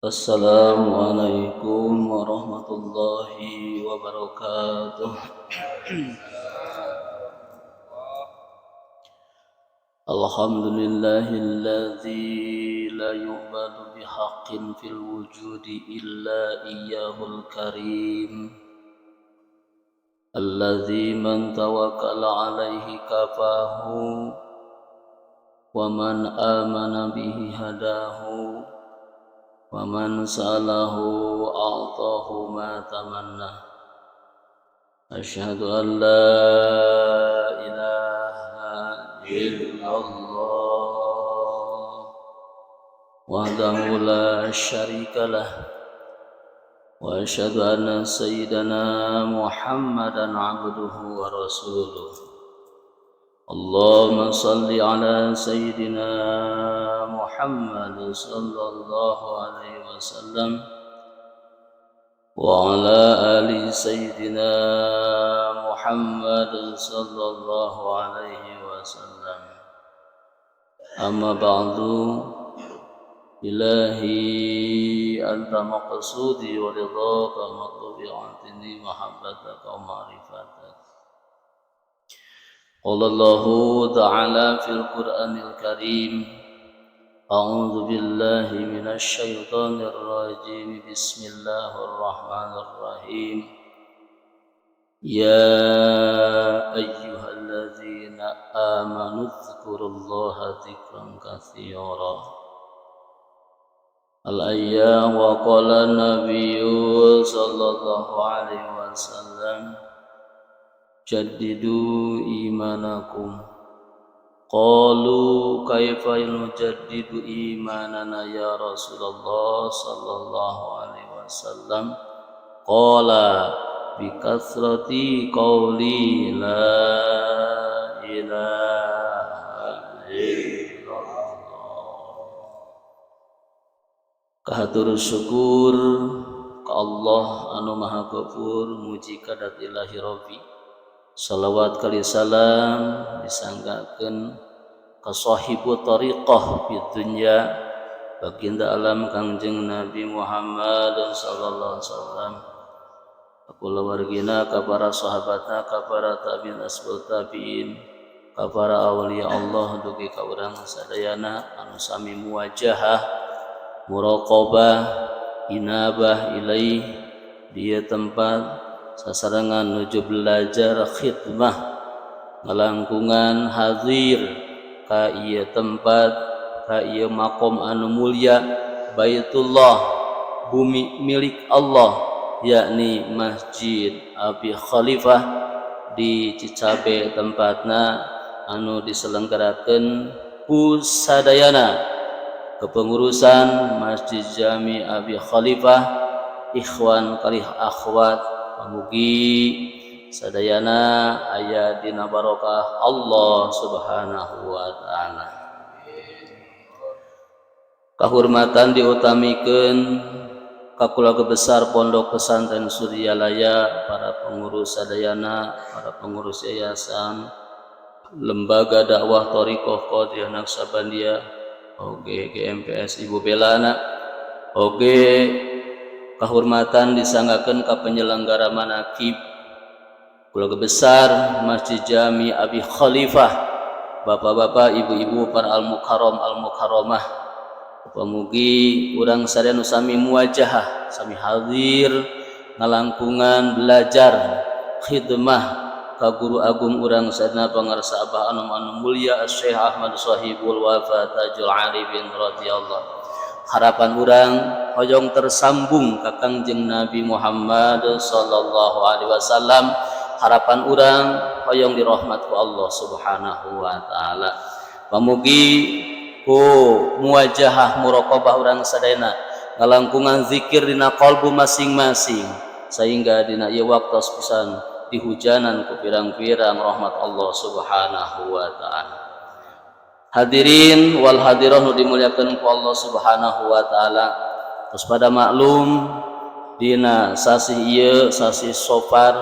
السلام عليكم ورحمة الله وبركاته. الحمد لله الذي لا يعبد بحق في الوجود إلا إياه الكريم الذي من توكل عليه كفاه ومن آمن به هداه ومن سأله أعطاه ما تمنى. أشهد أن لا إله إلا الله وحده لا شريك له وأشهد أن سيدنا محمدا عبده ورسوله. اللهم صل على سيدنا محمد صلى الله عليه وسلم وعلى آل سيدنا محمد صلى الله عليه وسلم. أما بعد، إلهي أنت مقصودي ورضاك مطلوبي، أعطني محبتك ومعرفتك. قال الله تعالى في القرآن الكريم: أعوذ بالله من الشيطان الرجيم، بسم الله الرحمن الرحيم. يا أيها الذين آمنوا اذكروا الله ذكرا كثيرا. الأيام. وقال النبي صلى الله عليه وسلم: جددوا إيمانكم. قالوا كيف نجدد إيماننا يا رسول الله صلى الله عليه وسلم؟ قال بكثرة قولي لا إله إلا الله. Kahatur syukur ka Allah anu Maha Ghafur, muji kadat Ilahi Rabbi. Salawat kali salam disanggakeun ka sahibu tariqah di dunya, baginda alam Kangjeng Nabi Muhammad sallallahu alaihi wasallam, kulawargina, ka para sahabatna, ka para tabi'in asbab tabi'in, ka para awliya Allah, dugi ka urang sadayana anu sami muwajahah, muraqabah, inabah ilaih dia tempat sasarengan nuju belajar, khidmah, ngalangkungan hadir ka ieu tempat, ka ieu makom anu mulia, Baitullah, bumi milik Allah, yakni Masjid Abi Khalifah di Cicabe, tempatna anu diselenggarakeun ku sadayana kepengurusan Masjid Jami Abi Khalifah, ikhwan kalih akhwat. Mugi sadayana aya dina barokah Allah Subhanahu wa taala. Kahurmatan diutamikeun ka keluarga besar Pondok Pesantren Suryalaya, para pengurus sadayana, para pengurus yayasan, lembaga dakwah Thariqah Qadiriyah Naqsyabandiyah, oge GMPS Ibu Belana, oge kahormatan disanggakeun ka penyelenggara manakib, keluarga besar Masjid Jami Abi Khalifah, bapak-bapak, ibu-ibu, para al-mukarram, al-mukarramah. Mugi urang sadaya nu sami muwajahah, sami hadir, ngalangkungan belajar, khidmah ka guru agung urang sadaya, pangarsa Abah anu anu mulia Syekh Ahmad Sahibul Wafa Tajul Arifin radhiyallahu. Harapan urang hoyong tersambung ka Kangjeng Nabi Muhammad sallallahu alaihi wasallam. Harapan urang hoyong dirahmat ku Allah Subhanahu wa taala. Pamugi ku muwajahah, muraqabah urang sadayana, ngalangkungan zikir dina kalbu masing-masing, sehingga dina ieu waktos pisan dihujanan ku pirang-pirang rahmat Allah Subhanahu wa taala. Hadirin wal hadirah nu dimuliakeun ku Allah Subhanahu wa taala, terus pada maklum dina sasih ieu, sasih Sofar,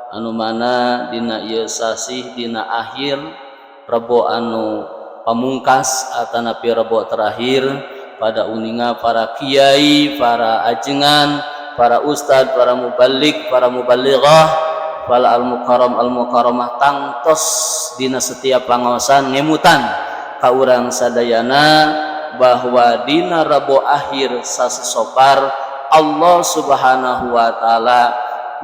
anu mana dina ieu sasih, dina akhir rebo anu pamungkas atanapi rebo terakhir. Pada uninga para kiai, para ajengan, para ustad, para mubalig, para mubalighah, para al mukarram, al mukarramah, tangtos dina setiap pangaosan ngemutan ka urang sadayana bahwa dina Rebo akhir sasi Sopar Allah Subhanahu wa Ta'ala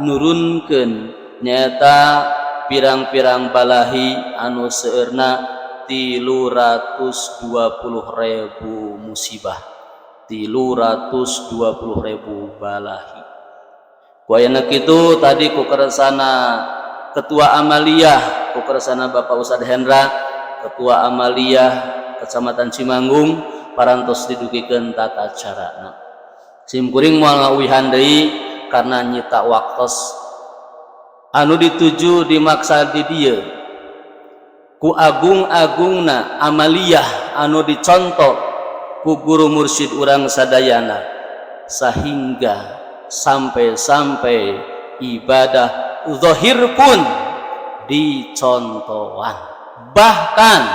nurunkeun nyata pirang-pirang balahi anu seueurna 320 ribu musibah, 320 ribu balahi. Ku ayana kitu tadi ku kersana Ketua Amaliyah, ku kersana Bapak Ustadz Hendra, Ketua Amaliyah Kecamatan Cimanggung, parantos didugikeun tata carana. Sim kuring moal ngauwihan deui karena nyita waktos. Anu dituju dimaksa di dieu, ku agung-agungna amaliyah anu dicontoh ku guru mursyid urang sadayana, sehingga sampai-sampai ibadah zahir pun dicontohan, bahkan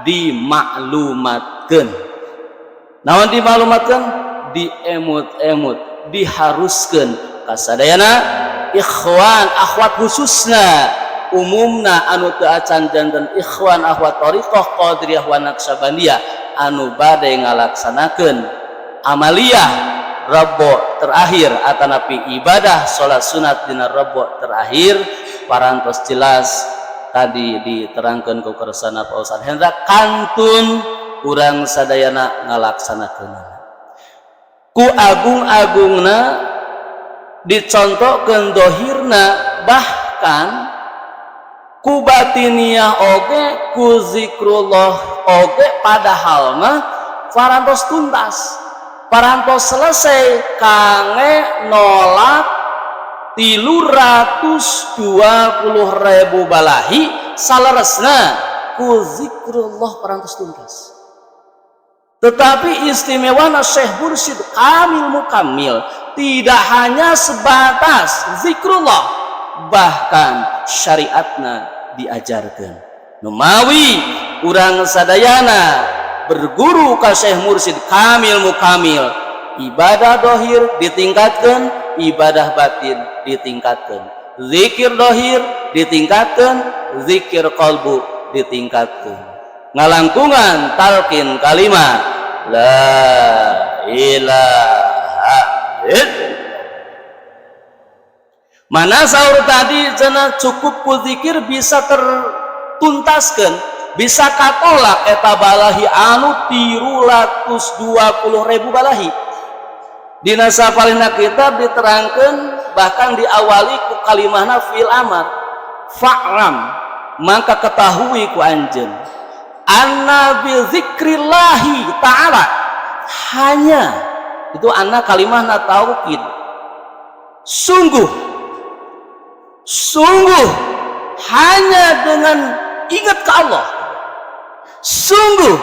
dimaklumatkan. Naon dimaklumatkan? Diemut-emut, diharuskan kasadayana ikhwan akhwat, khususna umumna anu teu acan janten ikhwan akhwat thariqah Qadiriyah wa Naqsyabandiyah anu bade ngalaksanakeun amaliyah Rebo terakhir atanapi ibadah salat sunat dina Rebo terakhir. Parantos jelas tadi diterangkan ku kersana Pak Ustaz Hendra, kantun urang sadayana ngalaksanakeun ku agung-agungna, dicontohkeun dohirna, bahkan ku batiniah oge, ku zikrullah oge. Padahal mah parantos tuntas, parantos selesai kangge nolak 320 ribu balahi. Saleresna ku zikrullah parantos tuntas, tetapi istimewa Syekh Mursyid Kamil Mukamil tidak hanya sebatas zikrullah, bahkan syariatna diajarkan. Numawi urang sadayana berguru ka Syekh Mursyid Kamil Mukamil, ibadah dohir ditingkatkan, ibadah batin ditingkatkan, zikir dohir ditingkatkan, zikir kolbu ditingkatkan, ngalangkungan talqin kalimat la ilaha illallah. Mana saur tadi cenah cukup ku zikir bisa tertuntaskan, bisa katolak eta balahi anu 320 ribu balahi. Dina sapalihna kitab diterangkan, bahkan diawali ku kalimahna fi'il amar, fa'lam, maka ketahui ku anjeun, anna bi zikrillahi ta'ala, hanya itu anna kalimahna taukid, sungguh sungguh hanya dengan ingat ke Allah, sungguh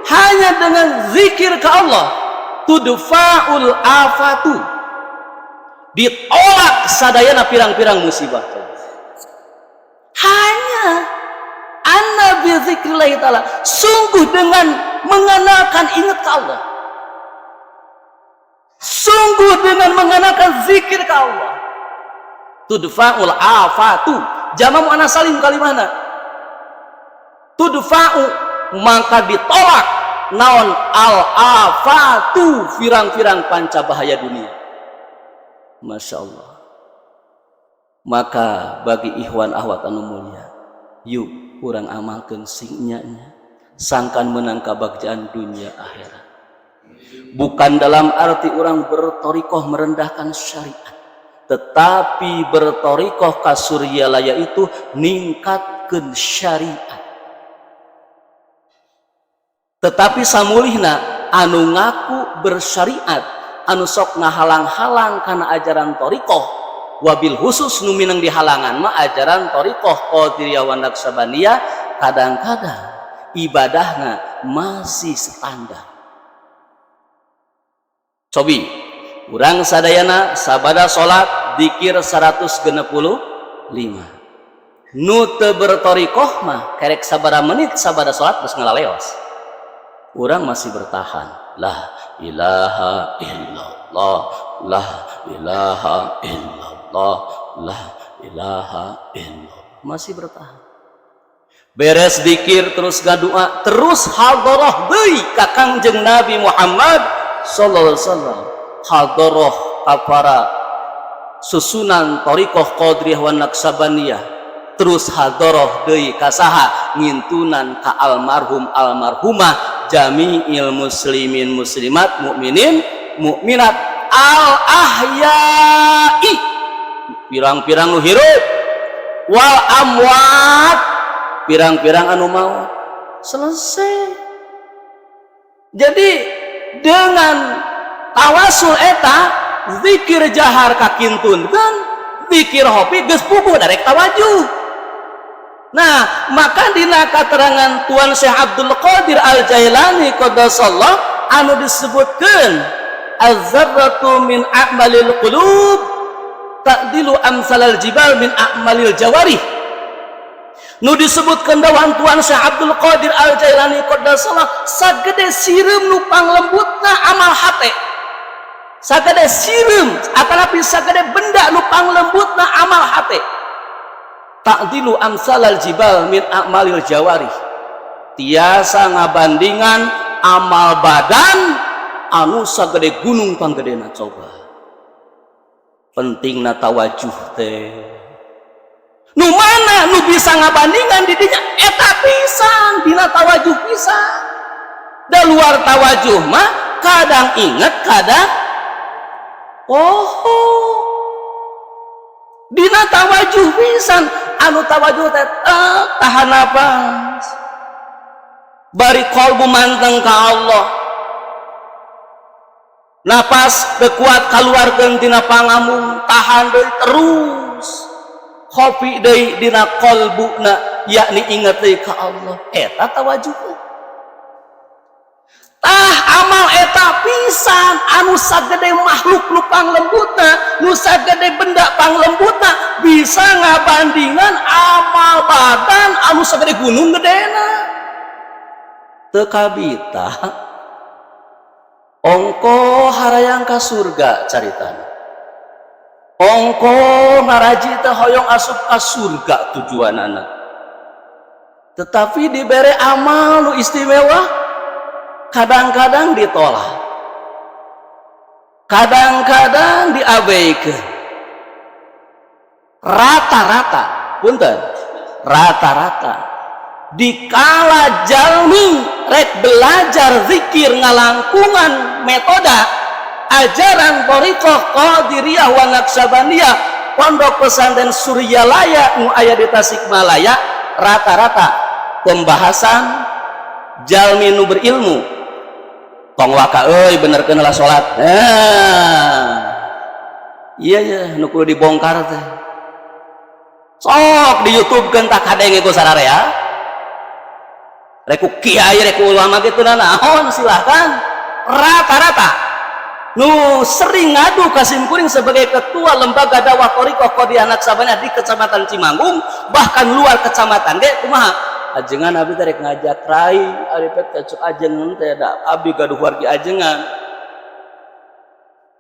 hanya dengan zikir ke Allah, tudfa'ul afatu, ditolak sadayana pirang-pirang musibah. Hanya anna bi zikrillah ta'ala, sungguh dengan mengenalkan ingat ke Allah, sungguh dengan mengenalkan zikir ke Allah, tudfa'ul afatu, jama muannas salim kalimahna, tudfa'u, maka ditolak naon al afatu, pirang-pirang panca bahaya dunia. Masya Allah. Maka bagi ikhwan akhwat anu mulia, yuk urang amalkan sing nya, sangkan menang kabagjaan dunia akhirat. Bukan dalam arti orang bertorikoh merendahkan syariat, tetapi bertorikoh ka Suryalaya itu ningkatkan syariat. Tetapi samulihna anu ngaku bersyariat, anu sok ngahalang-halang karena ajaran torikoh, wabil khusus nu minang dihalangan mah ajaran torikoh Qadiriyah wa Naqsyabandiyah, kadang-kadang ibadahna masih standar. Cobi urang sadayana sabada salat dikir 165. Nu teu bertorikoh mah kerek sabara menit sabada salat geus ngalaleos. Urang masih bertahan, la ilaha illallah, la ilaha illallah, la ilaha illallah, masih bertahan. Beres dikir, terus ngadoa, terus hadoroh deui ka Kangjeng Nabi Muhammad sallallahu alaihi wasallam, hadoroh ka para susunan Thariqah Qadiriyah wa Naqsyabandiyah, terus hadoroh deui ka saha, ngintunan ka almarhum almarhumah, jami'il muslimin muslimat, mukminin mukminat, al ahya'i, pirang-pirang nu hirup, wal amwat, pirang-pirang anu maut. Selesai. Jadi dengan tawasul eta, zikir jahar kakintun kan, zikir hopi geus puguh darek tawajuh. Nah, maka dina katerangan Tuan Syekh Abdul Qadir Al Jailani qaddasallah anu disebutkeun, az-zarratu min a'malil qulub ta'dilu amsalal jibal min a'malil jawarih, nu disebutkan dawan Tuan Syekh Abdul Qadir Al Jailani qaddasallah, sagede sireum nu panglembutna amal hate, sagede sireum atanapi sagede benda nu panglembutna amal hate, ta'dilu amsalal jibal min a'malil jawarih, tiasa ngabandingan amal badan anu sagede gunung panggedena. Coba, pentingna tawajuh teh, nu mana nu bisa ngabandingan didinya eta pisan, dina tawajuh pisan. Da luar tawajuh mah kadang inget, kadang oh. Dina tawajuh pisan, anu tawajuh teh tahan napas bari kolbu manteng ka Allah, napas kekuat keluarkan tina pangamung, tahan deui, terus kopi deui dina kolbuna, yakni inget deui ka Allah. Eta tawajuh. Tah, amal eta pisan anu sagede makhluk nu panglembutna, nu sagede benda panglembutna, bisa ngabandingan amal badan anu sagede gunung gedena. Teu kabita ongko harayang ka surga, caritana ongko ngaraji teh hoyong asup ka surga tujuanana, tetapi dibere amal nu istimewa kadang-kadang ditolak, kadang-kadang diabaikan. Rata-rata, punten, rata-rata dikala jalmi rek belajar zikir ngalangkungan metode ajaran Thariqah Qadiriyah wa Naqsyabandiyah Pondok Pesantren Suryalaya nu aya di Tasikmalaya, rata-rata pembahasan jalmi nu berilmu, tong waka euy, benerkeun lah salat. Nah, iya ya, nu kudu dibongkar teh sok di YouTube kan, tak kadenge ku sararea, rek ku kiai, rek ku ulama gitu naon silahkan. Rata-rata nu sering ngadu ka simkuring sebagai ketua lembaga dakwah Thariqah Qadiriyah Naqsyabandiyah di Kecamatan Cimanggung, bahkan luar kecamatan ge, kumaha ajengan, abi teh rek ngajak rai ari pek cek ajengan teh, da abi gaduh wargi ajengan,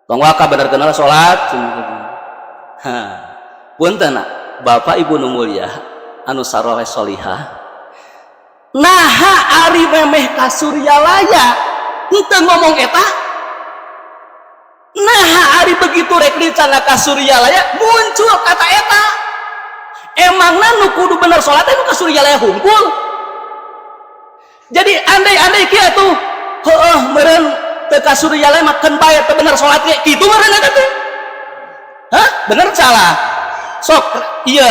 tong waka, bener kenal salat. Ha, punten Bapak Ibu nu mulia anu saroleh solihah, naha ari memeh ka Suryalaya henteu ngomong eta? Nah, ari begitu rek rencana ka Suryalaya muncul kata eta. Emangna nu kudu bener salat nu ka Suryalaya hungkul? Jadi andai-andai kieu tuh, heueuh meureun teu ka Suryalaya mah keun bae teu bener salat ge kitu meureun eta teh. Hah, bener salah? Sok iya,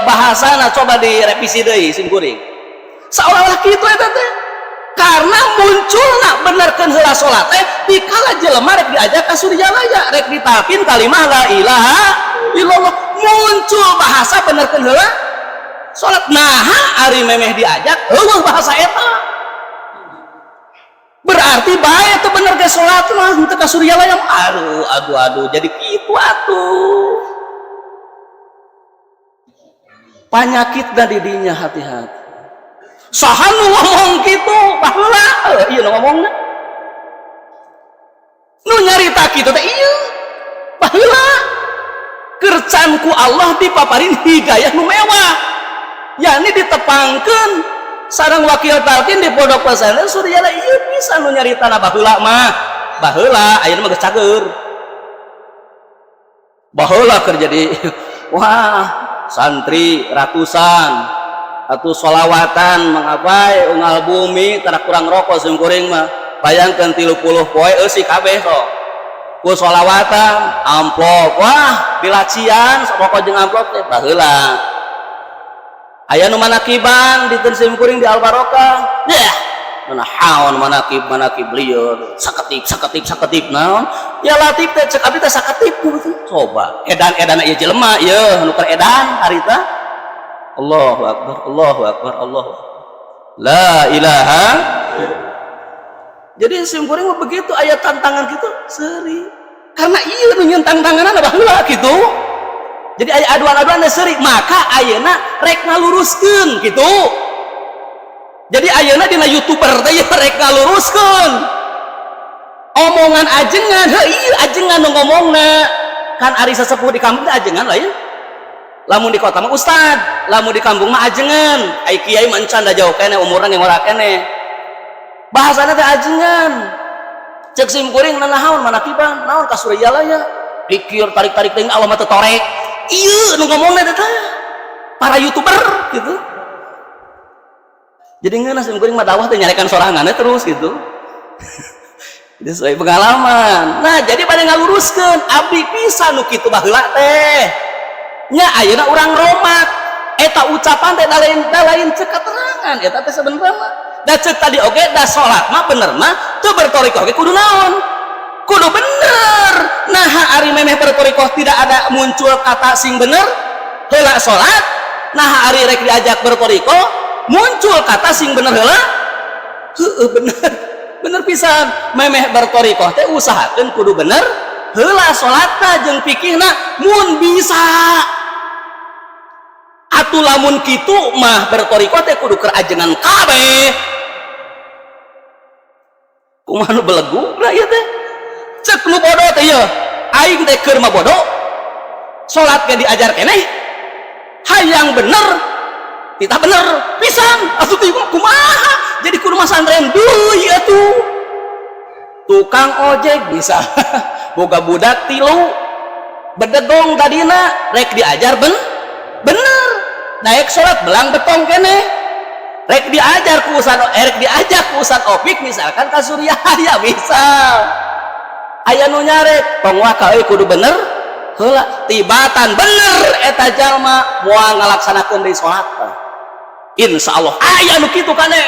bahasana coba direvisi deui sim kuring. Seolah-olah kitu eta teh, karena munculna benerkeun heula salat teh dikala jelema rek diajak ka Suryalaya, rek ditalkin kalimah la ilaha illallah, muncul bahasa benerkeun heula salat. Nah, ari memeh diajak eueuh bahasa eta, berarti bae teu bener ge salat mah henteu ka Suryalaya. Aduh, aduh, aduh, jadi kitu atuh panyakit didinya. Hati-hati. Saha nu ngomong kitu baheula? Ieu nu ngomongna, nu nyarita kitu teh ieu baheula. Kercan ku Allah dipaparin hidayah nu mewah, yakni ditepangkeun sareng wakil talkin di pondok pesantren Suryalaya. Ieu bisa nu nyaritana baheula mah. Baheula, ayeuna mah geus cager. Baheula keur jadi wah, santri ratusan atau solawatan mengapai unggal bumi tara kurang rokok. Simkuring mah bayangkan 30 poe eusi kabeh sok ku solawatan, amplop wah dilacian rokok jeung amplop teh. Baheula aya nu manakiban di simkuring di Al Barokah ya, mana haon manakib manakib lieur saketip saketip saketip naon ya latif teh. Cek abdi teh saketip. Coba edan edan ieu jelema ieu nu keur edan harita. Allahu akbar, Allahu akbar, Allahu akbar, la ilaha. Jadi simkuring mah begitu aya tantangan gitu seri, karena iya nu nyieun tantanganan baheula gitu. Jadi aya aduan-aduan seri, maka ayeuna rek ngaluruskeun gitu. Jadi ayeuna dina youtuber teh rek ngaluruskeun omongan ajengan. Heuh, ieu ajengan nu ngomongna kan. Ari sesepuh di kampung teh ajengan lain. Lamun di kota mah ustad, lamun di kampung mah ajengan. Ai kiai mah encan da jauh keneh umurna, ngora keneh. Bahasana teh ajengan. Cek sim kuring, nanahaon manakiban naon ka Suryalaya, pikir tarik-tarik teuing Allah mah teu torek. Ieu nu ngomongna teh para youtuber gitu. Jadi ngeunah sim kuring mah dakwah teh nyarekan sorangannya terus gitu. Jadi sesuai pengalaman. Nah, jadi pada ngaluruskeun abdi bisa nu kitu baheula teh nya. Ayeuna urang romak eta ucapan teh lain lain cek keterangan eta teh sebenarnya mah. Da cek tadi oge da salat mah bener mah teu bertorikoh oge kudu naon, kudu bener. Nah, ari memeh bertorikoh tidak ada muncul kata sing bener heula salat. Nah, ari rek diajak bertorikoh muncul kata sing bener heula. Heueuh, bener bener pisan. Memeh bertorikoh teh usahakeun kudu bener heula salatna jeung fikihna mun bisa. Atuh lamun kitu mah bertorikoh teh kudu keur ajengan kabeh. Kumaha nu belegu lah ieu teh? Cek nu bodoh teh ieu, aing teh keur mah bodoh, salat ge diajar keneh, hayang bener tidak bener pisan. Atuh teh kumaha? Jadi kudu masantren deui atuh. Tukang ojek bisa boga budak tilu, bedegong tadina, rek diajar bener, naik sholat belang betong kene. Rek diajar ku Ustad, rek diajak ku Ustad Opik misalkan ka Suryalaya misal, aya nu nyarek, "Tong waka euy, kudu bener heula." Tibatan bener eta jalma moal ngalaksanakeun deui salat. Insyaallah aya nu kitu kane,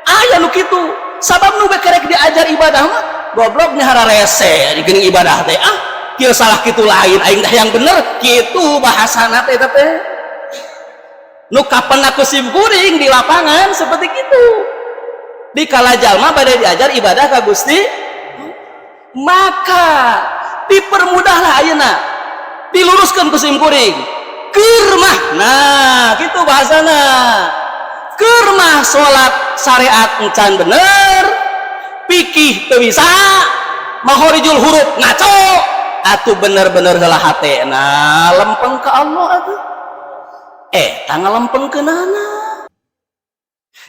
aya nu kitu. Sabab nu kerek diajar ibadah mah goblok nih, hararese geuning ibadah teh. Ah, kieu salah kitu lain, aing teh yang bener kitu bahasana teh. Teh nu kapan aku sim kuring di lapangan seperti itu, di kala jalma pada diajar ibadah ka Gusti, maka dipermudahlah ayeuna, diluruskan ku sim kuring keur mah. Nah, gitu bahasana, keur mah salat syariat encan bener, pikih teu bisa, makhorijul huruf ngaco, atuh bener-bener heula hate. Nah, lempeng ke Allah atuh tanggal lempeng kenana.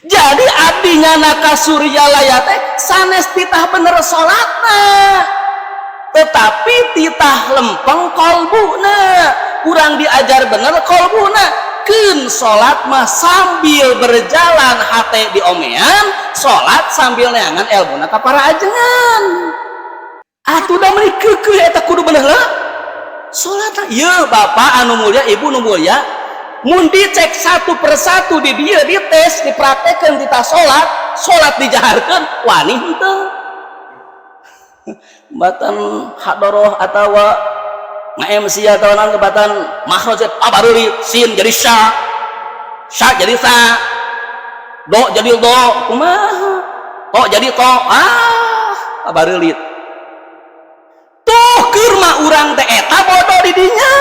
Jadi abdi nyana ka Suryalaya teh sanes titah bener salatna, tetapi titah lempeng kolbuna. Kurang diajar bener kolbuna, keun salat mah sambil berjalan hate diomean, salat sambil neangan ilmuna ka para ajengan. Atuh da meuni keukeuh eta kudu bener lah salat. Ieu bapak anu mulia, ibu nu mulia, mun dicek satu persatu di dia, dites, dipraktekan di salat, salat dijaharkan, wani henteu batan hadoroh atau nge-MC atau naon, batan makhraj pabareulit, sin jadi sya, sya jadi sa, do jadi do, kumaha, to jadi to, ah, pabareulit. Tuh keur mah urang teh eta bodoh di dinya,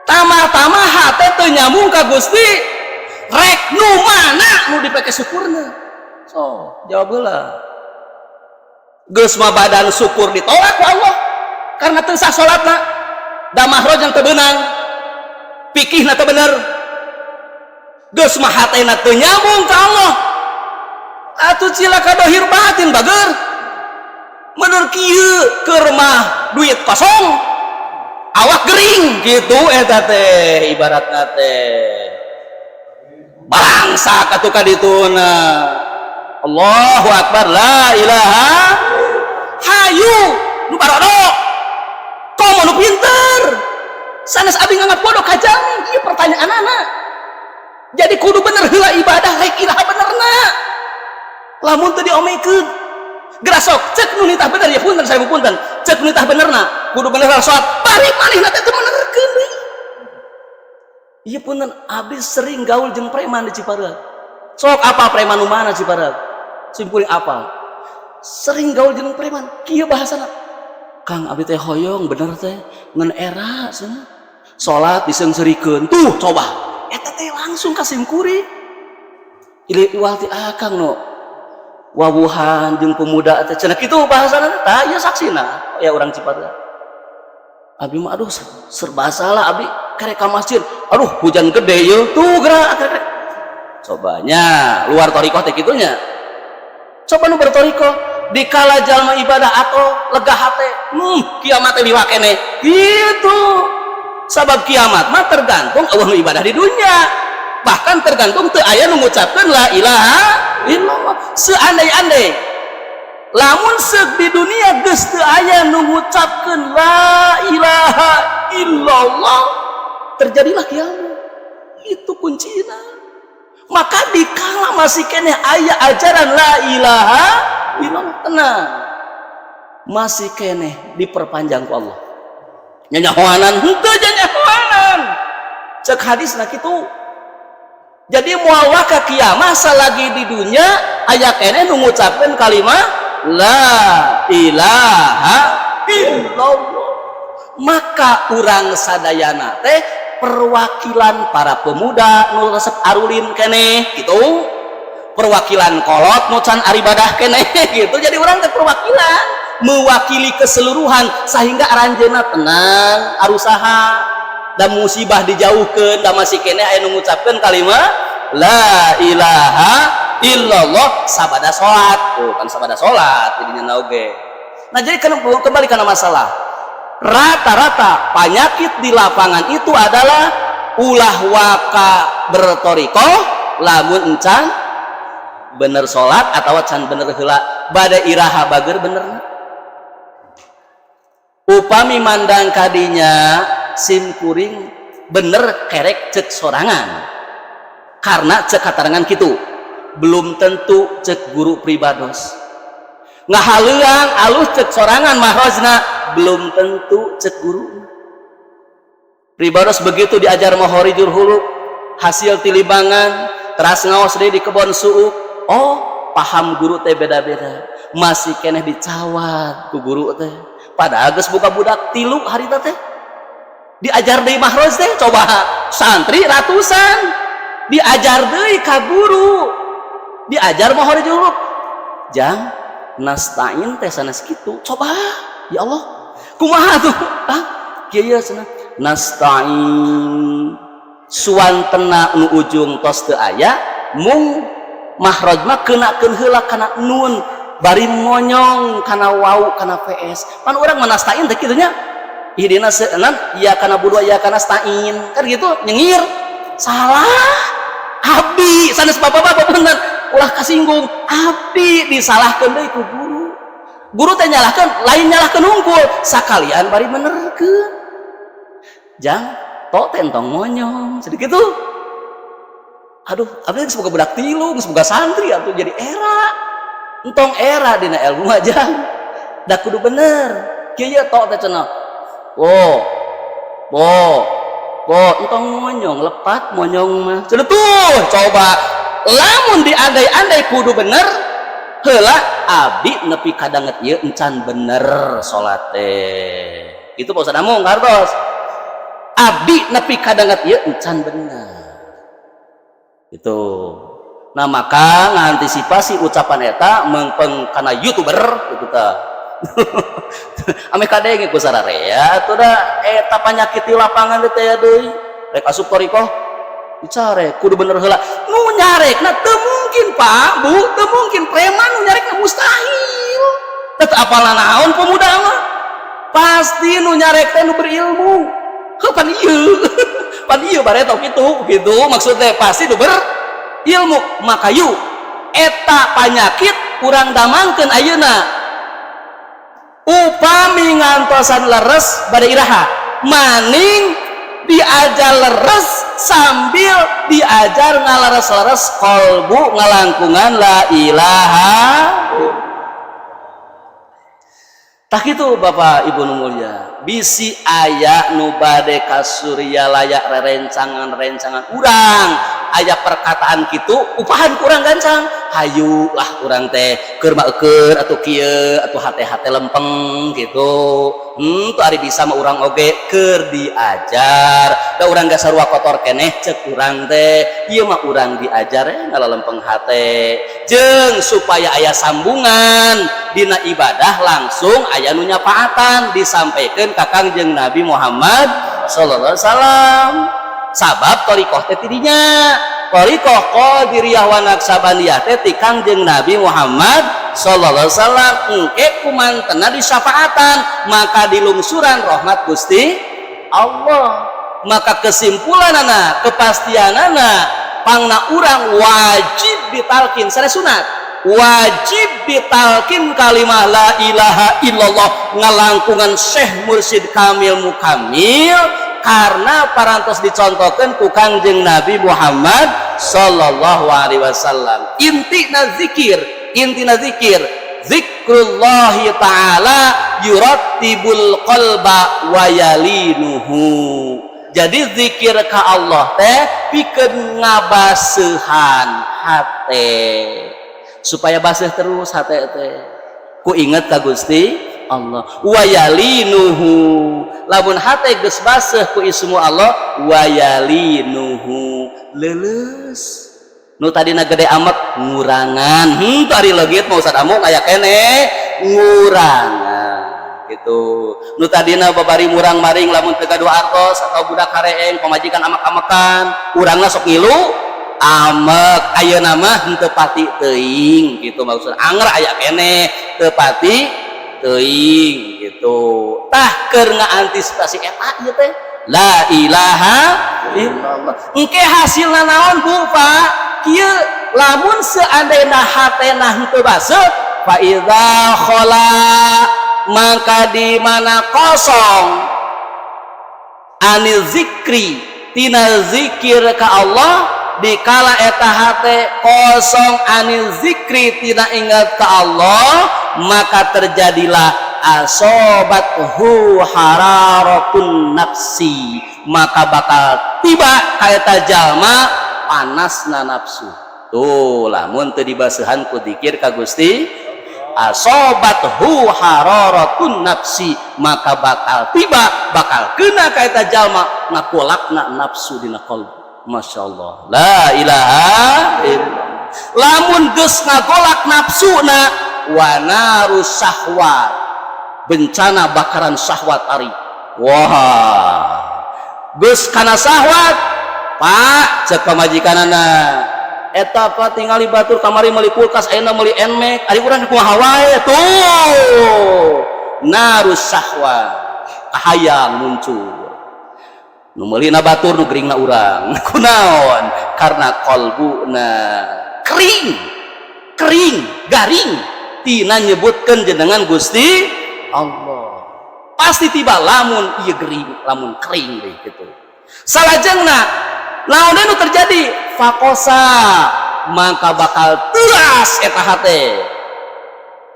tama-tama hate teu nyambung ka Gusti. Rek nu mana nu dipake syukurna? So jawab heula. Geus mah badan syukur ditolak ku Allah karena teu sah salatna, da mahroj yang teu beunang, pikihna teu bener. Geus mah hatena teu nyambung ka Allah. Atuh cilaka dohir batin bager. Menurut kieu keur mah duit kosong, awak gering gitu. Eta teh ibaratna teh bangsa atuh ka dituna. Allahu akbar, la ilaha. Hayu nu barodo, komo nu pinter, sanes abdi nganggap bodoh ka jalmi. Ieu pertanyaan anak. Jadi kudu bener heula ibadah. Rek iraha benerna lamun teu diomekeun? Geura sok cek nu nitah bener ya. Punten, saya punten, cek nu nitah benerna kudu bener salat, bari manehna teh teu menerkeun deui. Ieu punten, abdi sering gaul jeung preman di Cipareug. Sok apa preman nu mana Cipareug? Simpuling apa? Sering gaul jeung preman, kieu bahasana. Kang, abdi teh hoyong bener teh ngan era cenah. Salat diseungseurikeun. Tuh coba. Eta teh langsung ka simkuring. Iwal ti akang no wawuhan jeung pemuda teh cenah kitu bahasana. Tah ieu saksina ya urang Cipareug. Abdi mah aduh serba salah, abdi karek ka masjid. Aduh, hujan gede ye. Tuh gerak. Cobanya luar torikoh teh kitunya. Coba nu bertorikoh, dikala jalma ibadah atau lega hate, kiamat teh liwat keneh gitu. Sabab kiamat mah tergantung Allah nu ibadah di dunia, bahkan tergantung teu aya nu ngucapkeun la ilaha illallah. Seandai-andai lamun seuk di dunia geus teu aya nu ngucapkeun la ilaha illallah, terjadilah kiamat. Itu kuncina. Maka dikala masih keneh aya ajaran la ilaha illallah, tenang, masih keneh diperpanjang ku Allah. Nyanyahoanan henteu nyanyahoanan, cek hadis nah kitu. Jadi moal waka kiamat salagi di dunia aya keneh nu ngucapkeun kalimat la ilaha illallah. Maka urang sadayana teh perwakilan para pemuda nu resep arulin keneh gitu, perwakilan kolot nu can aribadah keneh gitu. Jadi urang teh perwakilan, mewakili keseluruhan, sehingga aranjeunna tenang arusaha dan musibah dijauhkan dan masih keneh aya nu ngucapkeun kalimat la ilaha illallah sabada salat. Tuh kan sabada salat jadinya oge. Nah, jadi kan kembali karena masalah rata-rata penyakit di lapangan itu adalah ulah waka bertorikoh lamun encan bener salat atau can bener heula. Bade iraha bager bener? Upami mandang kadinya, sim kuring bener kerek cek sorangan, karena cek katarangan gitu belum tentu cek guru pribados. Ngahaleuang alus cek sorangan mahrojna, belum tentu cek guru pribados. Begitu diajar makhorijul huruf, hasil tilibangan teras ngaos deui di kebon suuk, oh paham guru teh beda-beda, masih keneh dicawat ku guru teh. Padahal geus buka budak tilu harita teh diajar deui mahroj teh. Coba santri ratusan diajar deui ka guru, diajar makhorijul huruf, jang nasta'in teh sanes kitu. Coba ya Allah, kumaha tuh? Ah, kieu cenah, nasta'in suantena nu ujung tos teu aya, mung mahroj mah keunakeun heula kana nun, bari monyong kana wau kana vs. Pan urang mah nasta'in teh kitu nya, ihdina nan ya kana budua ya kana stain kan gitu, nyengir. Salah. Abdi sanes bapak-bapak, punten, ulah kasinggung, abdi disalahkeun deui ku guru. Guru teh nyalahkeun, lain nyalahkeun hungkul, sakalian bari menerkeun, jang to teh entong monyong sedikit tuh. Aduh, abdi geus boga budak tilu, geus boga santri atuh, jadi era. Entong era dina ilmu mah, jang, da kudu bener. Kieu to teh cenah, wo wo wo, entong monyong, lepat monyong mah cenah. Tuh coba lamun diandai-andai kudu bener heula, abdi nepi kadanget ieu encan bener salat teh. Itu Pak Ustaz Amung kartos, abdi nepi kadanget ieu encan bener. Itu. Nah, maka ngantisipasi ucapan eta mengpeng kana YouTuber gitu tah. Ame kadenge ku sararea atuh da eta panyakit di lapangan teh ya deui. Rek asup thoriqoh dicarek kudu bener heula. Nu nyarekna teu mungkin, Pak, Bu, teu mungkin preman nu nyarekna, mustahil. Teu apal naon pemuda mah. Pasti nu nyarek teh nu berilmu. Heuh, pan ieu. Pan ieu bareto kitu, gitu maksudnya pasti nu berilmu. Maka yuk eta panyakit urang damangkeun ayeuna. Upami ngantosan leres bade iraha, maning diajar leres sambil diajar ngaleres-leres kolbu ngalangkungan la ilaha. Tah kitu, Bapak Ibu nu mulia, bisi aya nu bade ka Suryalaya, rerencangan-rencangan urang aya perkataan kitu, upahan kurang gancang, hayu lah urang teh keur mah eueur atuh kieu atuh, hate-hate lempeng gitu. Tuh ari bisa mah urang oge keur diajar da urang gak sarua kotor keneh, cek urang teh ieu mah urang diajar ngalalempeng hate jeung supaya aya sambungan dina ibadah, langsung aya nu nyapaatan disampaikan ka Kangjeng Nabi Muhammad sallallahu alaihi wasallam. Sabab thoriqoh teh tidinya, thoriqoh Qadiriyah wa Naqsyabandiyah teh ti Kangjeng Nabi Muhammad sallallahu alaihi wasallam, engke kumantena disyafaatan, maka dilungsuran rahmat Gusti Allah. Maka kesimpulanana, kepastianana, pangna urang wajib ditalkin, sanes sunat, wajib ditalkin kalimah la ilaha illallah ngalangkungan Syekh Mursyid Kamil Mukamil, karena parantos dicontohkan ku Kangjeng Nabi Muhammad sallallahu alaihi wasallam. Intina zikir, intina zikir, zikrullahi ta'ala yurattibul qalba wa yalinuhu. Jadi zikir ka Allah teh pikeun ngabaseuhan hate, supaya baseuh terus hate teh ku inget ka Gusti Allah. Wayalinuhu, lamun hate geus baseuh ku ismu Allah, wayalinuhu, leuleus, nu tadina gede amek ngurangan. Tadi legit mau Ustaz amuk aya keneh ngurangan gitu. Nu tadina babari murang maring lamun teu gaduh artos atau budak kareeng, pamajikan amek-amekan, urangna sok ngilu amek, ayeuna mah henteu pati teuing gitu. Maksud anger aya keneh, teu pati teuing gitu. Tah, keur ngaantisipasi eta ieu teh la ilaha illallah. Engke hasilna naon, Bu, Pak? Kieu, lamun seandainya hatena henteu baseuh, fa idza khala, maka di mana kosong, anil zikri, tina zikir ka Allah, dikala eta hate kosong anil zikri, tina ingat ka Allah, maka terjadilah asobathu hararatun nafsi, maka bakal tiba ka eta jalma panasna nafsu. Tuh, lamun teu dibaseuhan ku zikir ka Gusti, asobathu hararatun nafsi, maka bakal tiba, bakal kena ka eta jalma ngakulakna nafsu dina qalbu. Masya Allah, la ilaha illallah. Lamun geus ngagolak nafsuna, wa narus syahwat, bencana bakaran syahwat. Ari wah geus kana syahwat, Pak, cek pamajikanana eta, "Pak, tingali batur kamari meuli kulkas, ayeuna meuli Nmax, ari urang kumaha wae?" Tuh, narus syahwat, kahayang muncul, nu meulina batur, nu geringna urang. Kunaon? Karena kolbuna kering, kering garing tina nyebutkan jenengan Gusti Allah. Pasti tiba lamun ieu gering, lamun kering deh gitu. Salajengna naon nu terjadi? Fakosa, maka bakal teras eta hate,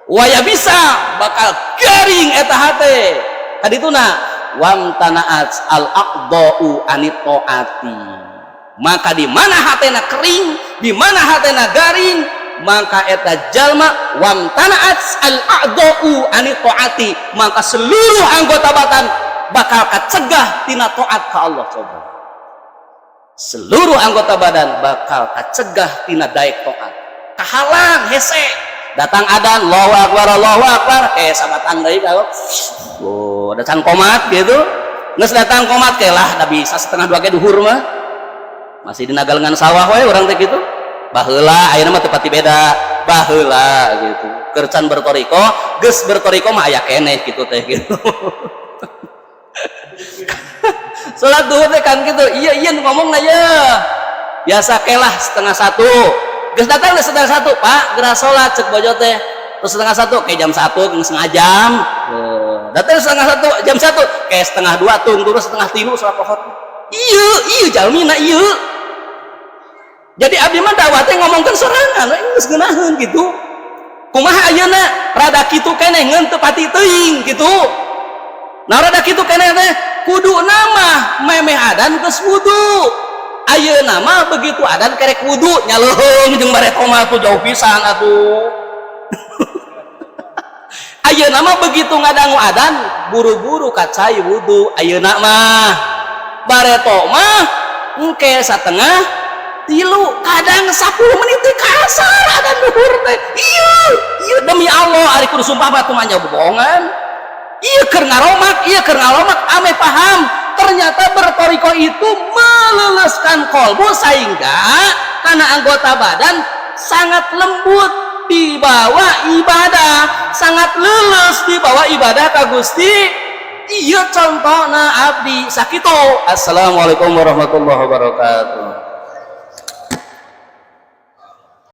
waya bisa bakal garing eta hate. Kadituna wamtanaat al aqdau anit taati, maka di mana hatena kering, di mana hatena garing, maka eta jalma wamtanaat al a'dau anit taati, maka seluruh anggota badan bakal kacegah tina taat ka Allah. Coba Seluruh anggota badan bakal kacegah tina daek toat, kahalang hese. Datang adan, Allahu akbar, Allahu akbar, sabatang deui kalau oh datang komat gitu. Geus datang komat ke lah, da bisa 1:30 ge duhur mah masih di nagalengan sawah we urang teh gitu. Baheula, ayeuna mah teu pati beda, baheula gitu. Keur can bertoriqoh, geus bertoriqoh mah aya keneh gitu teh gitu. Salat duhur teh kan gitu, iya iya ngomong ya biasa kelah 12:30. Geus datang deh 12:30, "Pak, geura salat," cek bojo teh. Terus 12:30 kayak jam 1, setengah jam. Datang 12:30, jam 1 kayak 1:30, tung terus 2:30 salat lohor. Iya iya jalmina iya. Jadi abdi mah dakwah teh ngomongkeun sorangan we geus ngeunaheun gitu. Kumaha ayeuna rada kitu keneh ngeun teu pati teuing gitu. Nah, rada kitu keneh teh kudu nama memeh adan geus wudu. Ayeuna mah begitu adan kerek wudu, nyaleuheung jeung bareto mah tuh jauh pisan atuh. Ayeuna mah begitu ngadangu adan buru-buru kacai wudu. Ayeuna mah bareto mah engke 2:30, kadang 10 menit teh kasar adan duhur teh. Iya iya, demi Allah, ari kudu sumpah mah tumanya bohongan. Iya keur ngaromak, iya keur ngaromak ame paham ternyata bertoriqoh itu meleleskan kolbu sehingga karena anggota badan sangat lembut di bawah ibadah, sangat lulus di bawah ibadah ka Gusti. Iya, contohna abdi sakitu. Assalamualaikum warahmatullahi wabarakatuh.